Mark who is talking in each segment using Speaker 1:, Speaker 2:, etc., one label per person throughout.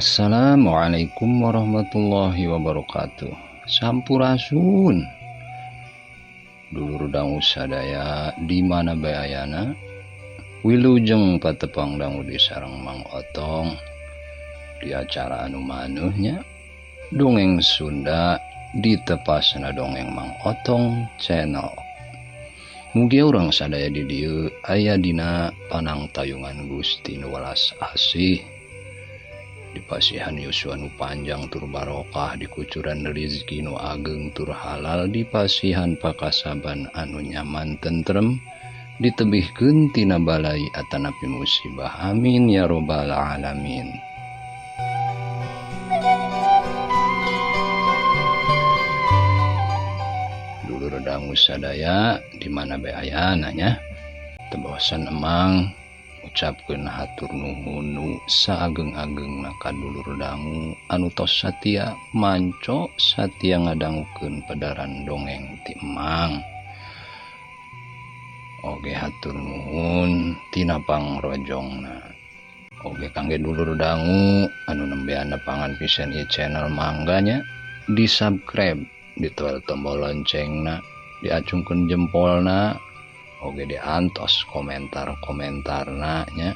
Speaker 1: Assalamualaikum warahmatullahi wabarakatuh. Sampurasun. Dulur dangu sadaya di mana bae ayana. Wilujeng patepang dangu di sareng Mang Otong di acara anu manuhnya Dongeng Sunda ditepasna Dongeng Mang Otong Channel. Mugi urang sadaya di dieu aya dina panangtayungan Gusti nu welas asih. Dipasihan yuswa nu panjang tur barokah, dikucuran rizki nu ageng tur halal, dipasihan pakasaban anu nyaman tentrem, ditebihkeun tina balai atanapi musibah. Amin ya robbal alamin. Dulur dangu sadaya di mana bae ayana nya, teu bosen emang ucapkeun hatur nuhun nu saageng-agengna ka dulur dangu anu tos satia manco satia ngadangukeun pedaran dongeng ti emang. Oge hatur nuhun tina pangrojongna. Oge kangge dulur dangu anu nembe nepangan pisan ieu channel mangganya di subscribe, ditoel tombol loncengna, diacungkeun jempolna, oge diantos komentar-komentarna nya.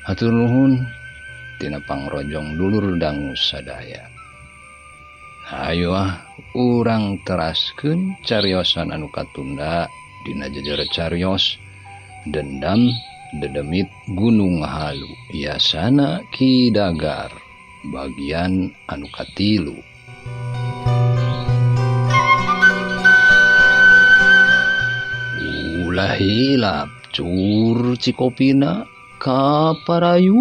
Speaker 1: Hatur nuhun tina pangrojong dulur dangu sadaya. Hayu ah urang teraskeun cariosan anu katunda dina jejer carios dendam dedemit Gunung Halu Yasana Ki Dagar bagian anu katilu. Ulah hilap cur cikopina kaparayun.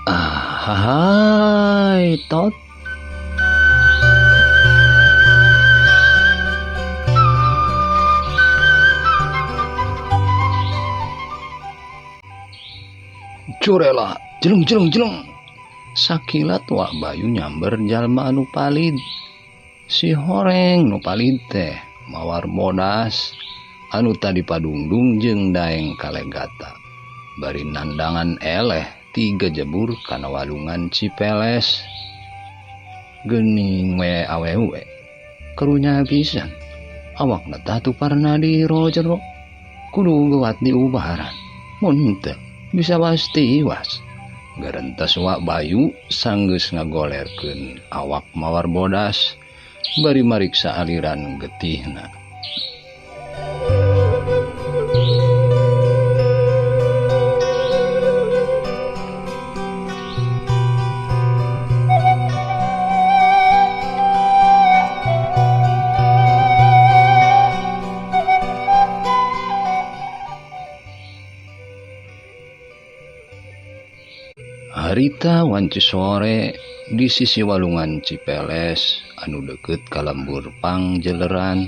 Speaker 1: Ahai tot. Curela jeleng jeleng jeleng. Sakilat Wak Bayu nyamber jalma anu palid. Si horeng nu palid teh mawar bodas anu tadi padungdung jeung daeng kalegata. Bari nandangan eleh tiga jebur kana walungan Cipeles. Geuning we awewe karunya pisan. Awakna tatu parna di jero. Kudu geuwat diubaran. Mun teu bisa pasti iwas. Garentes Wak Bayu sanggeus ngagolerkeun awak mawar bodas bari mariksa aliran getihna. Harita wanci sore di sisi walungan Cipeles anu deukeut ka lembur Pangjeleran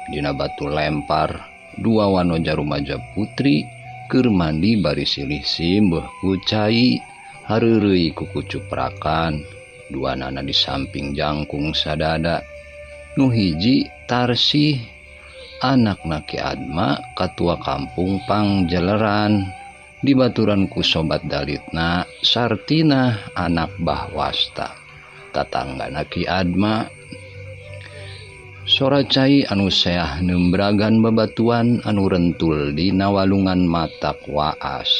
Speaker 1: dina batu lempar dua wanoja rumaja putri keur mandi bari silih simbeuh ku cai hareureuy ku kucuprakan duanana di samping jangkung sadada. Nu hiji Tarsih anakna Ki Adma katua kampung Pangjeleran dibaturan ku sobat dalitna Sartina anak Bahwasta tatanggana Ki Adma. Sora cai anu seah nembragan babatuan anu rentul dina walungan matak waas.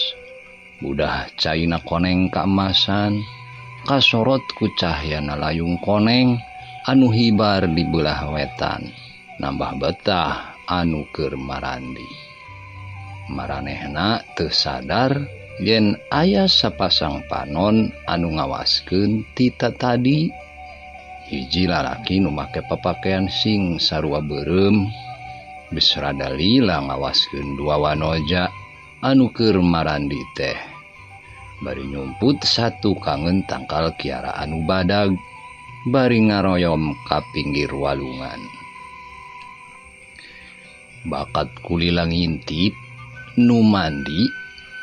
Speaker 1: Budah caina koneng kaemasan kasorot ku cahyana layung koneng anu hibar di belah wetan nambah betah anu keur marandi. Maranehna teu sadar yen aya sapasang panon anu ngawaskeun tita tadi. Hiji lalaki nu make papakaian sing sarua beureum geus rada lila ngawaskeun dua wanoja anu keur marandi teh. Bari nyumput satu kangen tangkal kiara anu badag bari ngaroyom ka pinggir walungan. Bakat kulila ngintip nu mandi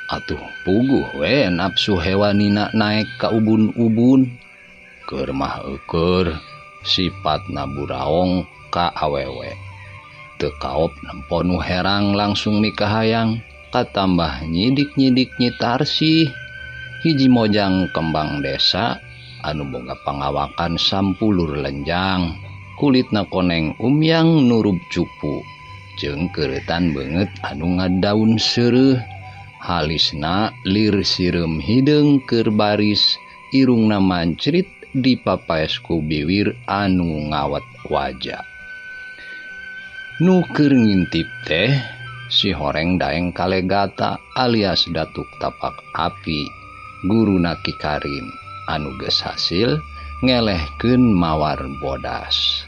Speaker 1: atuh puguh we nafsu hewanina naek ka ubun-ubun. Keur mah eueur sipatna buraong ka awewe. Teu kaop nempo nu herang langsung mikahayang. Katambah nyidik-nyidik Nyi Tarsih hiji mojang kembang desa anu boga pangawakan sampulur lenjang kulitna koneng umyang nurub cupu jeung keureutan beungeut anu ngadaun seureuh halisna lir sireum hideung keur baris irungna mancrit dipapaes ku biwir anu ngawat wajah. Nu keur ngintip teh si horeng Daeng Kalegata alias Datuk Tapak Api guruna Ki Karim anu geus hasil ngelehkeun mawar bodas.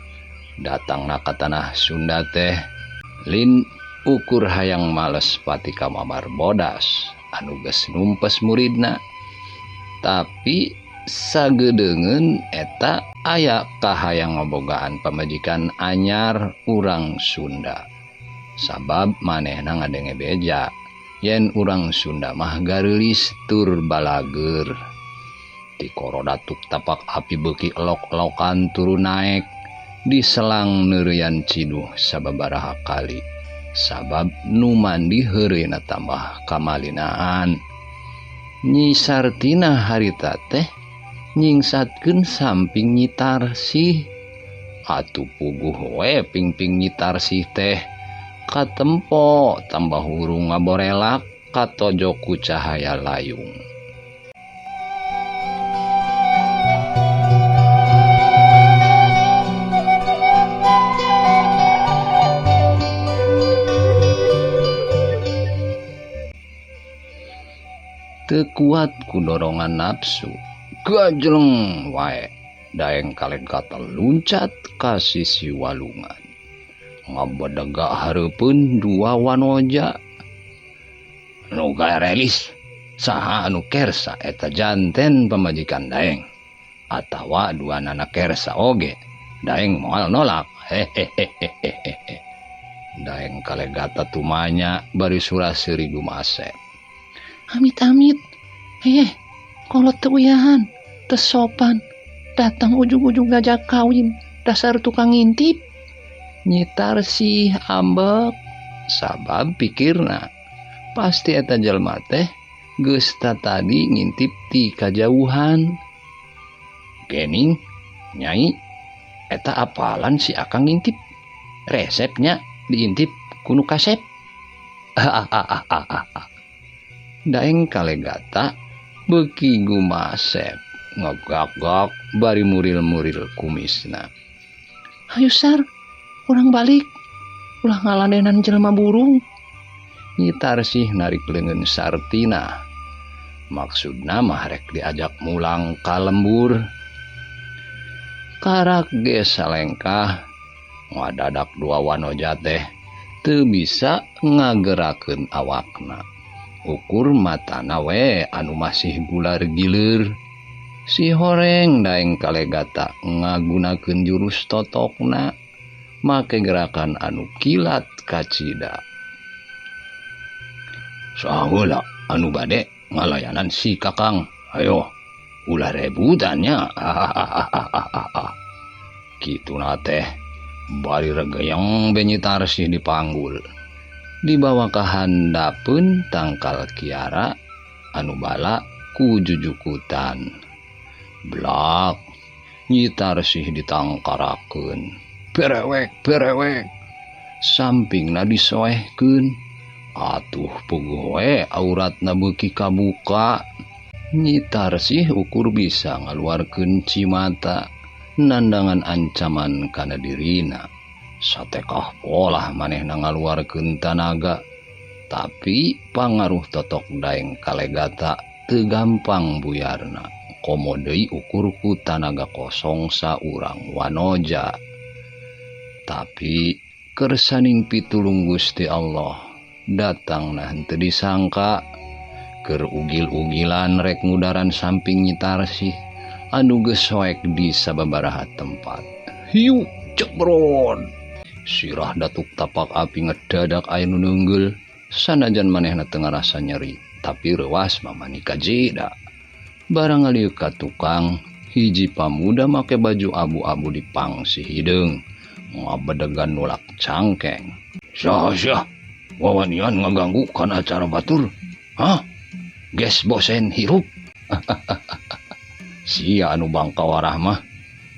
Speaker 1: Datangna ka tanah Sunda teh lin ukur hayang males pati ka mawar bodas anu geus numpes muridna. Tapi sagedeungeun eta aya kahayang ngabogaan pamajikan anyar urang Sunda. Sabab manehna ngadenge beja yen urang Sunda mah gareulis tur balager. Tikoro Datuk Tapak Api beuki elok-elokan turun naek diselang neureuyan ciduh sababaraha kali. Sabab nu mandi heureuyna tambah kamalinaan. Nyi Sartina harita teh nyingsatkeun samping Nyi Tarsih. Atuh puguh we pingping Nyi Tarsih teh katempo tambah hurung ngaborelak katojo ku cahaya layung. Teu kuat ku dorongan nafsu, gajleng wae Daeng Kalegata luncat ka sisi walungan. Ngabedega hareupeun dua wanoja. Nu garelis saha anu kersa eta janten pamajikan Daeng atawa dua nana kersa oge. Daeng moal nolak. Hehehehehe. Daeng Kalegata tumanya bari sura-seuri gumasep.
Speaker 2: Amit-amit, kolot teu uyahan, teu sopan, datang ujug-ujug ngajak kawin, dasar tukang ngintip.
Speaker 1: Nyi Tarsih ambek, sabab pikirna pasti eta jelema teh geus tadi ngintip ti kajauhan. Gening, nyai, eta apalan si akang ngintip? Resepnya diintip ku nu kasep. Daeng Kalegata beuki gumasep, ngagak-gak bari muril-muril kumisna.
Speaker 2: Hayu Sar, urang balik, ulah ngaladenan jelema burung.
Speaker 1: Nyi Tarsih narik leungeun Sartina. Maksudna mah rek diajak mulang ka lembur. Karak ge salengkah ngadadak dua wanoja teh teu bisa ngagerakeun awakna. Ukur matana we anu masih gular gilir. Si horeng Daeng Kalegata ngagunakeun jurus totokna make gerakan anu kilat kacida. Saheula anu bade ngalayanan si Kakang. Ayo ulah rebutannya. Kituna teh bari regeyeng be Nyi Tarsih dipanggul. Dibawa ka handapeun tangkal kiara anu bala ku jujukutan. Blak Nyi Tarsih ditangkarakeun. Berewek berewek sampingna disoehkeun. Atuh puguh we auratna beuki kabuka. Nyi Tarsih ukur bisa ngaluarkeun cimata nandangan ancaman kana dirina. Satekah polah manehna ngaluarkeun tanaga, tapi pangaruh totok Daeng Kalegata teu gampang buyarna. Komo deui ukur ku tanaga kosong saurang wanoja. Tapi kersaning pitulung Gusti Allah datangna henteu disangka. Keur ugil-ugilan rek ngudaran samping Nyi Tarsih anu geus soek di sababaraha tempat. Hiu cebrod. Sirah Datuk Tapak Api ngedadak aya nu neunggul. Sanajan manehna teu ngarasa nyeri, tapi reuas mamani kajeda. Barang ngalieu ka tukang, hiji pamuda make baju abu-abu dipangsi hideung, ngabedegan nulak cangkeng. Syah syah, Wawanian ngaganggu kana acara batur. Hah? Geus bosen hirup. Sia anu bangka warah mah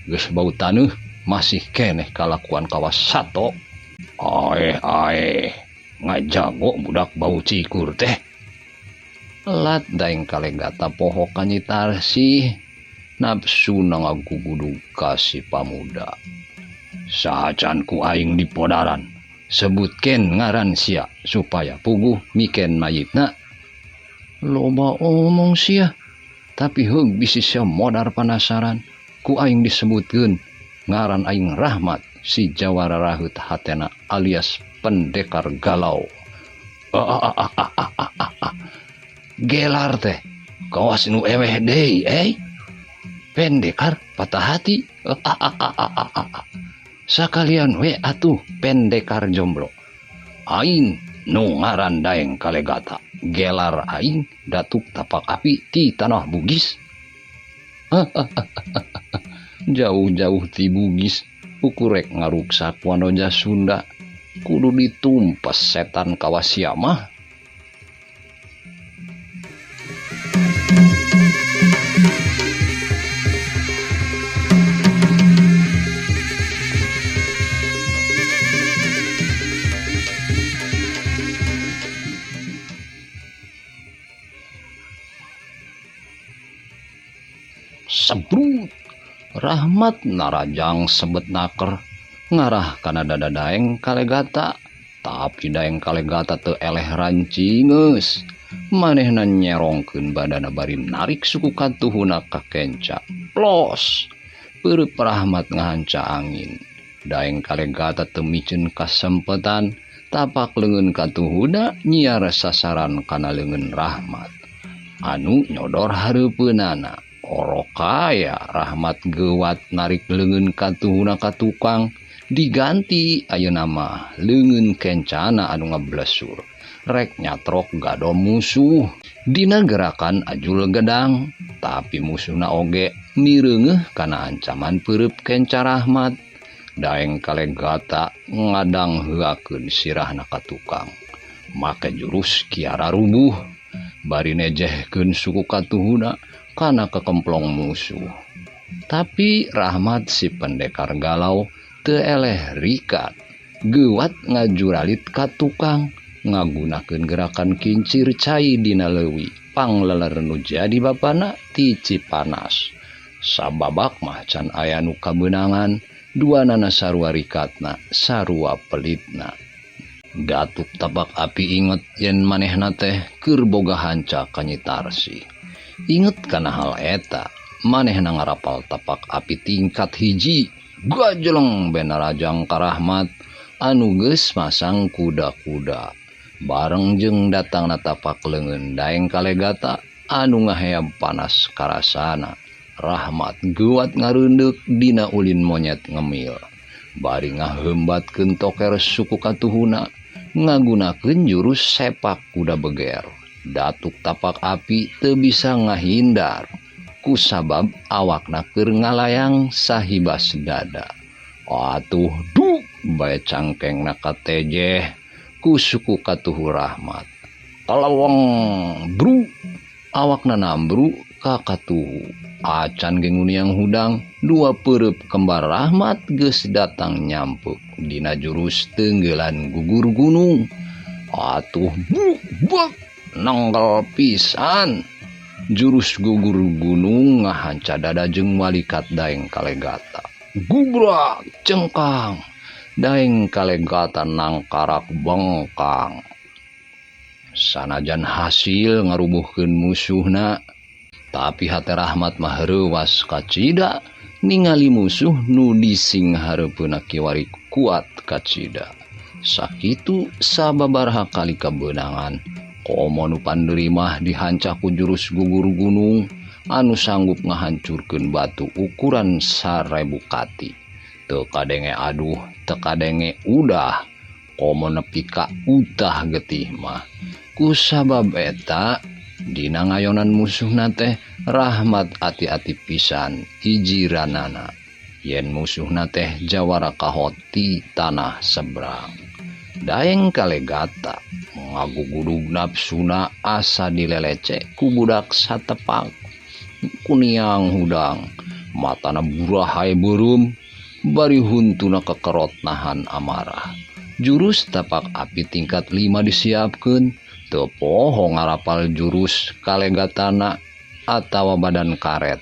Speaker 1: geus bau taneuh masih keneh kalakuan kawas sato. Aeh aeh, ngajago budak bau cikur teh. Lat Daeng Kalegata poho ka Nyi Tarsih, nafsuna ngagugudug ka si pamuda. Saha can ku aing dipodaran, sebutkeun ngaran sia supaya puguh miken mayitna. Loba omong sia, tapi heug bisi sia modar panasaran ku aing disebutkeun ngaran aing Rahmat si jawara raheut hatena alias pendekar galau. Gelar teh kawas nu eweh deui eh. Pendekar patah hati. Sakalian we atuh pendekar jomblo. Aing nu ngaran Daeng Kalegata, gelar aing Datuk Tapak Api ti Tanah Bugis. Jauh-jauh ti Bugis ukurek ngaruksak wanoja Sunda, kudu ditumpas setan kawas sia mah. Sebrut Rahmat narajang sebet naker ngarah kana dada Daeng Kalegata, tapi Daeng Kalegata teu eleh rancingeus. Manehna nyerongkeun badana bari narik suku katuhuna ka kenca. Plos peureub Rahmat ngahanca angin. Daeng Kalegata teu miceun kasempetan, tapak leungeun katuhuna nyiar sasaran kana leungeun Rahmat anu nyodor hareupeunana. Orokaya Rahmat gewat narik leungeun katuhuna ka tukang, diganti ayeuna mah leungeun kencana anu ngablesur rek nyatrok gado musuh. Dina gerakan ajul gedang, tapi musuhna oge mireungeuh kana ancaman peureub kenca Rahmat. Daeng Kalegata ngadang heuakeun sirahna ka tukang, make jurus kiara rubuh bari nejehkeun suku katuhuna kana kekemplong musuh. Tapi Rahmat si pendekar galau teu eleh rikat, geuwat ngajuralit ka tukang, ngagunakeun gerakan kincir cai dina leuwi pangleler nu jadi bapana ti Cipanas. Sababak mah can aya nu kabeunangan, duanana sarua rikatna, sarua pelitna. Datuk Tapak Api inget yen manehna teh keur boga hanca ka Nyi Tarsih. Inget kana hal eta, manehna ngarapal tapak api tingkat hiji, gajeleng benarajang ka Rahmat anu geus masang kuda-kuda. Bareng jeung datangna tapak leungeun Daeng Kalegata anu ngaheab panas karasana. Rahmat geuwat ngareundeuk dina ulin monyet ngemil. Bari ngaheumbatkeun toker suku katuhuna, ngagunakeun jurus sepak kuda beger. Datuk Tapak Api teu bisa ngahindar kusabab awakna keur ngalayang sahibas dada. Atuh duk bae cangkengna katejeh ku suku katuhu Rahmat. Kalawang bru awakna nambru ka katuhu. Acan ge nguniang hudang, dua peureub kembar Rahmat geus datang nyampuk dina jurus tenggelan gugur gunung. Atuh buk bek nanggal pisan. Jurus gugur gunung ngahanca dada jeung walikat Daeng Kalegata. Gubrak cengkang Daeng Kalegata nangkarak bengkang. Sanajan hasil ngarubuhkeun musuhna, tapi hate Rahmat mah reuwas kacida ningali musuh nu dising hareupeunna kiwari kuat kacida. Sakitu sababaraha kali kabeunangan, komo nu panderimah dihanca ku jurus gugur gunung anu sanggup ngahancurkeun batu ukuran 1000 kati. Teu kadenge aduh, teu kadenge udah, komo nepi ka utah getih mah. Kusabab eta dina ngayonan musuhna teh Rahmat ati-ati pisan ijiranana yen musuhna teh jawara kahot ti tanah seberang. Daeng Kalegata ngagugudug nafsuna asa dilelece ku budak satepak kuniang hudang matana burahay beureum bari huntuna kekerot nahan amarah. Jurus tapak api tingkat 5 disiapkeun, teu poho ngarapal jurus kalegatana atawa badan karet.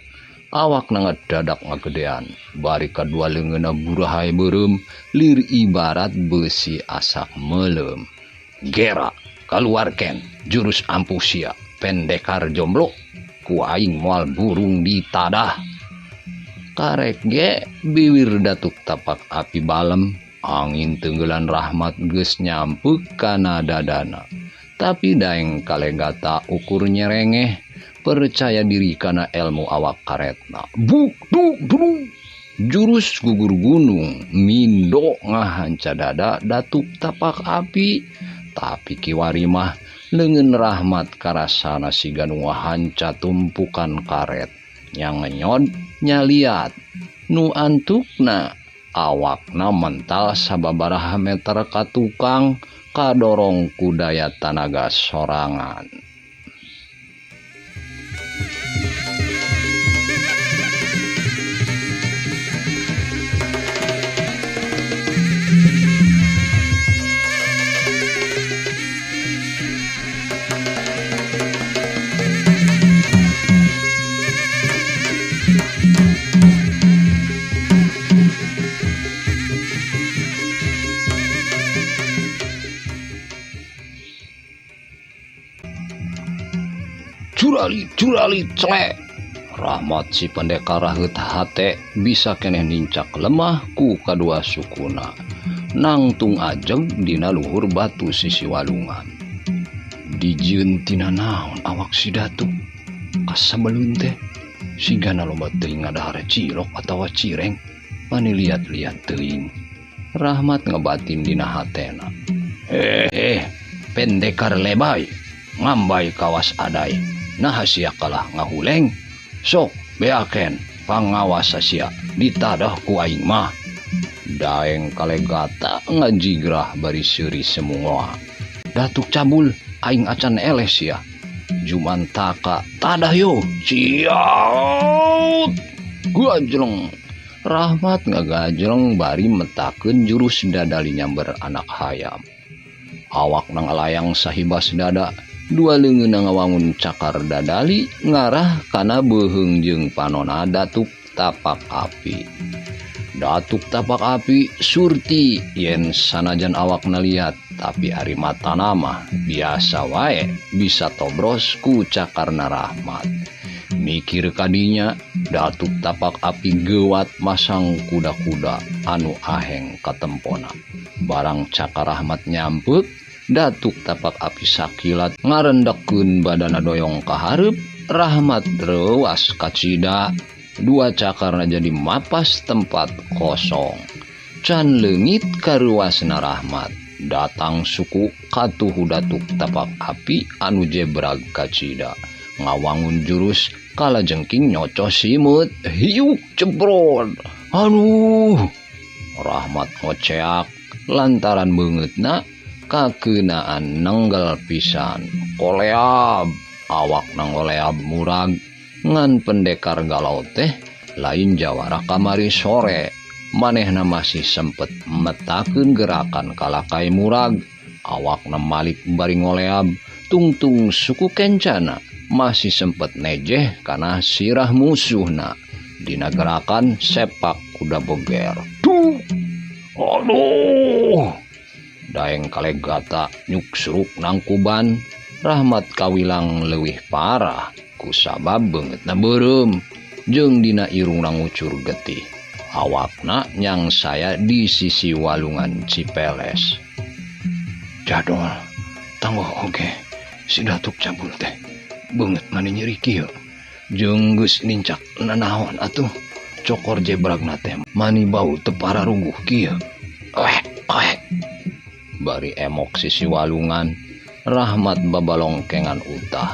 Speaker 1: Awakna ngedadak ngagedean, bari kadua leungeunna burahay beureum lir ibarat beusi asak meuleum. Gera kaluarkeun jurus ampuh sia, pendekar jomblo, ku aing moal burung ditadah. Karek ge biwir Datuk Tapak Api balem, angin tenggelan Rahmat geus nyampeuk kana dadana. Tapi Daeng Kalegata ukur nyerengeh, percaya diri kana ilmu awak karetna. Buk duk duk. Jurus gugur gunung mindo ngahanca dada Datuk Tapak Api. Tapi kiwari mah leungeun Rahmat karasana siga nu ngahanca tumpukan karet. Nyangenyod nyaliat nu antukna awakna mental sababaraha meter ka tukang kadorong ku daya tanaga sorangan. Curali celek. Rahmat si pendekar raheut hate bisa keneh nincak lemah ku kadua sukuna. Nangtung ajeg dina luhur batu sisi walungan. Dijieun tina naon awak si Datuk? Kasabeleun teh sigana loba teuing ngadahar cilok atawa cireng. Mani liat-liat teuing. Rahmat ngebatin dina hatena. Pendekar lebay, ngambay kawas adai. Nah sia kalah ngahuleng, sok beaken pangawasa sia ditadah ku aing mah. Daeng Kalegata ngajigrah bari seuri semua. Datuk cabul aing acan eleh sia. Jumantaka tadah yo ciaut. Gajleng. Rahmat ngagajleng bari metakeun jurus dadali nyamber anak hayam. Awak ngalayang sahibas dada. Dua leungeunna ngawangun cakar dadali ngarah kana beuheung jeung panona Datuk Tapak Api. Datuk Tapak Api surti yen sanajan awakna liat, tapi ari matana mah biasa wae bisa tobros ku cakarna Rahmat. Mikir kadinya Datuk Tapak Api gewat masang kuda-kuda anu aheng katempona. Barang cakar Rahmat nyampek, Datuk Tapak Api sakilat ngarendekeun badana doyong ka hareup, Rahmat reuas kacida, dua cakarna jadi mapas tempat kosong. Can leungit karuasna Rahmat, datang suku katuhu Datuk Tapak Api anu jebrag kacida, ngawangun jurus kala jengking nyoco simut, hiuk jebrod. Aduh, Rahmat ngoceak lantaran beungeutna kakenaan nenggel pisan. Koleab awak nangoleab murag ngan pendekar galau teh lain jawara kamari sore. Manehna masih sempet metakeun gerakan kalakai murag. Awakna malik bari ngoleab tungtung suku kencana masih sempet nejeh kana sirah musuhna dina gerakan sepak kuda beger. Duh, aduh. Daeng Kalegata nyuksuruk nangkuban, Rahmat kawilang leuwih parah kusabab beungeutna beureum jeung dina irungna ngucur getih. Awakna nyang saya di sisi walungan Cipeles. Jadol tangguh oge si Datuk cabul teh beungeut mani nyeri kieu. Jeung geus nincak nanaon atuh cokor jebragna teh mani bau teu pararuguh kieu. Oek oek. Bari emok sisi walungan, Rahmat babalongkengan utah.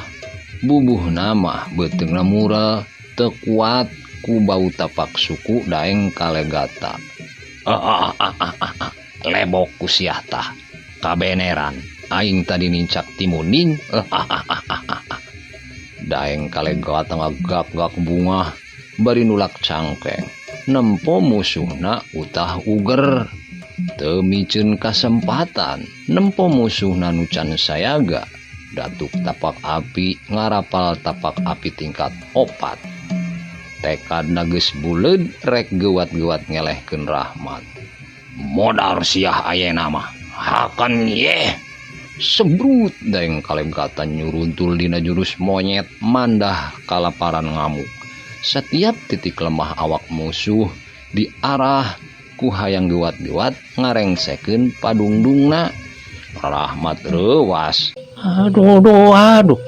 Speaker 1: Bubuh nama beuteungna mural teu kuat ku bau tapak suku Daeng Kalegata. Lebok ku siah tah. Kabeneran aing tadi nincak timuning. Daeng Kalegatan ngagak-gak bungah bari nulak cangkeng. Nempo musuhna utah uger. Teu miceun kasempatan nempo musuhna nu can sayaga. Datuk tapak api ngarapal tapak api tingkat 4. Tekadna geus buleud rek geuwat-geuwat ngelehkeun Rahmat. Modar siah ayeuna mah. Hakan ye. Sebrut Daeng Kalegatan nyuruntul dina jurus monyet mandah kalaparan ngamuk. Setiap titik lemah awak musuh diarah ku hayang geuwat-geuwat ngarengsekeun padungdungna. Rahmat reuwas.
Speaker 2: Aduh, aduh, aduh.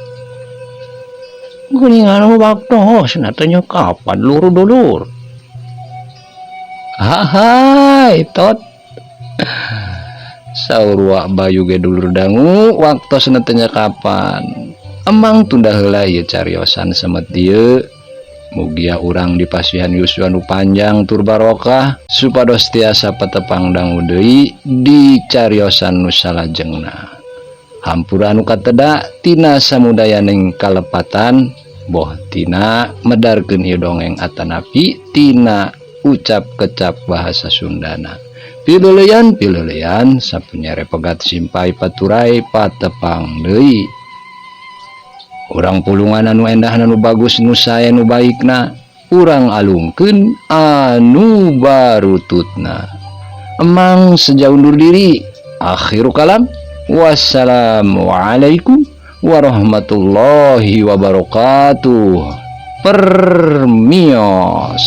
Speaker 2: Geuningan waktosna teh nya kapan dulur-dulur.
Speaker 1: Hai tot. Saur Wak Bayu ge dulur dangu waktosna teh nya kapan. Emang tunda heula ieu cariosan semet dieu. Mugia urang dipasihan yuswa nu panjang tur barokah supados tiasa patepang dangu deui di cariosan nu salajengna. Hampura anu kateda tina samudayaning kalepatan boh tina medarkeun ieu dongeng atanapi tina ucap kecap bahasa Sundana. Pileuleyan pileuleyan sapunyere pegat simpai paturai patepang deui. Urang pulungan anu endah anu bagus nu sae nu baikna urang alungkeun anu barututna. Emang seja undur diri. Akhiru kalam. Wassalamualaikum warahmatullahi wabarakatuh. Permios.